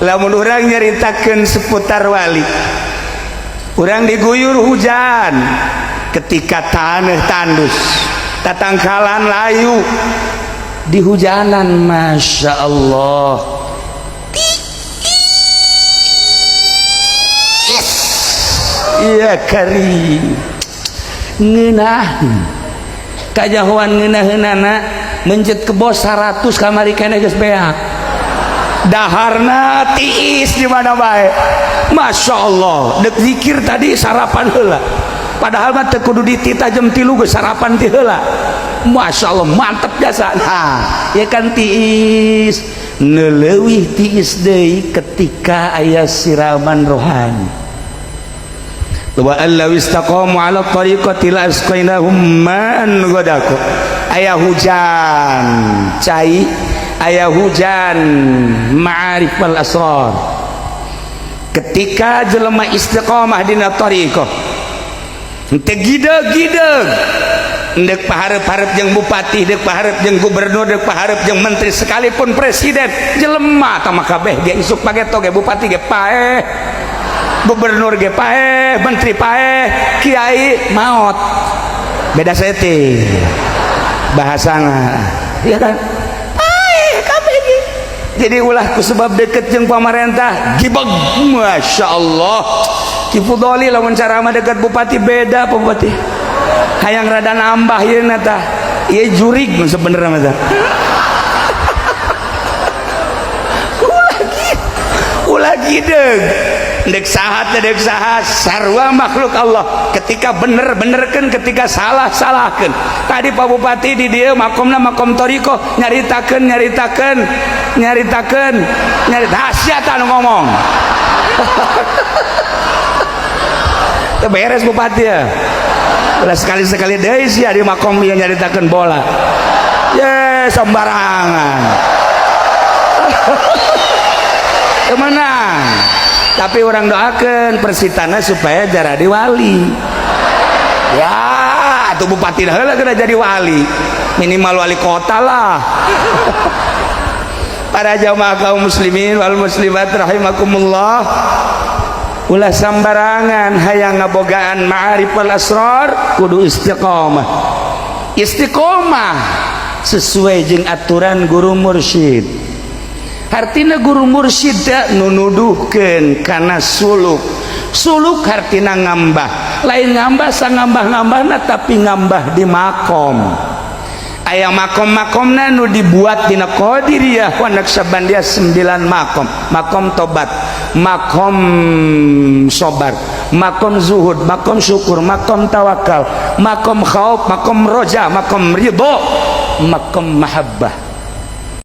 Lamun urang nyaritakeun seputar wali, urang diguyur hujan ketika tanah tandus, tatangkalan layu di hujanan, masya Allah. Iya kari ngeunah kajahoan ngeunaheunana mencet kebo 100 kamari keneh geus beak daharna tiis di mana bae. Masya Allah, dek zikir tadi sarapan heula, padahal mah teu kudu dititah jam 3 geus sarapan ti heula. Masya Allah, mantep jasa. Nah ya kan tiis neleuwih tiis deui ketika aya siraman rohani. Wa allaw istaqamu ala tariqati la asqainahum ma'an ghadaqa. Aya hujan cai, aya hujan ma'arif wal asrar. Ketika jelema istiqamah dina tariqah, teu gideg-gideg, ndek paharep-harep jeung bupati, ndek paharep jeung gubernur, ndek paharep jeung menteri, sekalipun presiden, jelema tah mah kabeh ge isuk pageto ge bupati ge paeh, gubernur ge paeh, menteri paeh, kiai maot, beda seti bahasana, ya kan? Paeh kabeh ge. Jadi ulah ku sebab deket jeung pamarentah gibeg. Masya Allah, Ki Fudoli lamun ceramah deket bupati beda. Bupati hayang rada nambah ieu na tah, ieu jurig sebenarnya mah tah. Ulah gideg, dek saha teh, dek saha, sarua makhluk Allah. Ketika bener benerkeun, ketika salah salahkeun. Tadi Pak Bupati di dieu makomna makom thoriqoh, nyaritakeun nyaritakeun nyaritakeun nyarita sia nu ngomong. Teu beres bupati ya. Ulah sekali-sekali deui sia di makom ieu nyaritakeun bola ye sembarangan. Kemenang, tapi orang doakan Persitana supaya jadi wali ya, atau bupati heula kena jadi wali, minimal wali kota lah. Para jamaah kaum muslimin wal muslimat rahimakumullah, ulah sambarangan hayang ngabogaan ma'arif wal asrar, kudu istiqomah. Istiqomah sesuai jeung aturan guru mursyid. Hartina guru mursyid teh nu nuduhkeun kana suluk. Suluk hartina ngambah, lain ngambah sangambah-ngambahna, tapi ngambah di makom. Aya makom-makomna nu dibuat dina Qadiriyah wa Naqsyabandiyah 9 makom. Makom tobat, makom sobar, makom zuhud, makom syukur, makom tawakal, makom khauf, makom roja, makom ridho, makom mahabbah.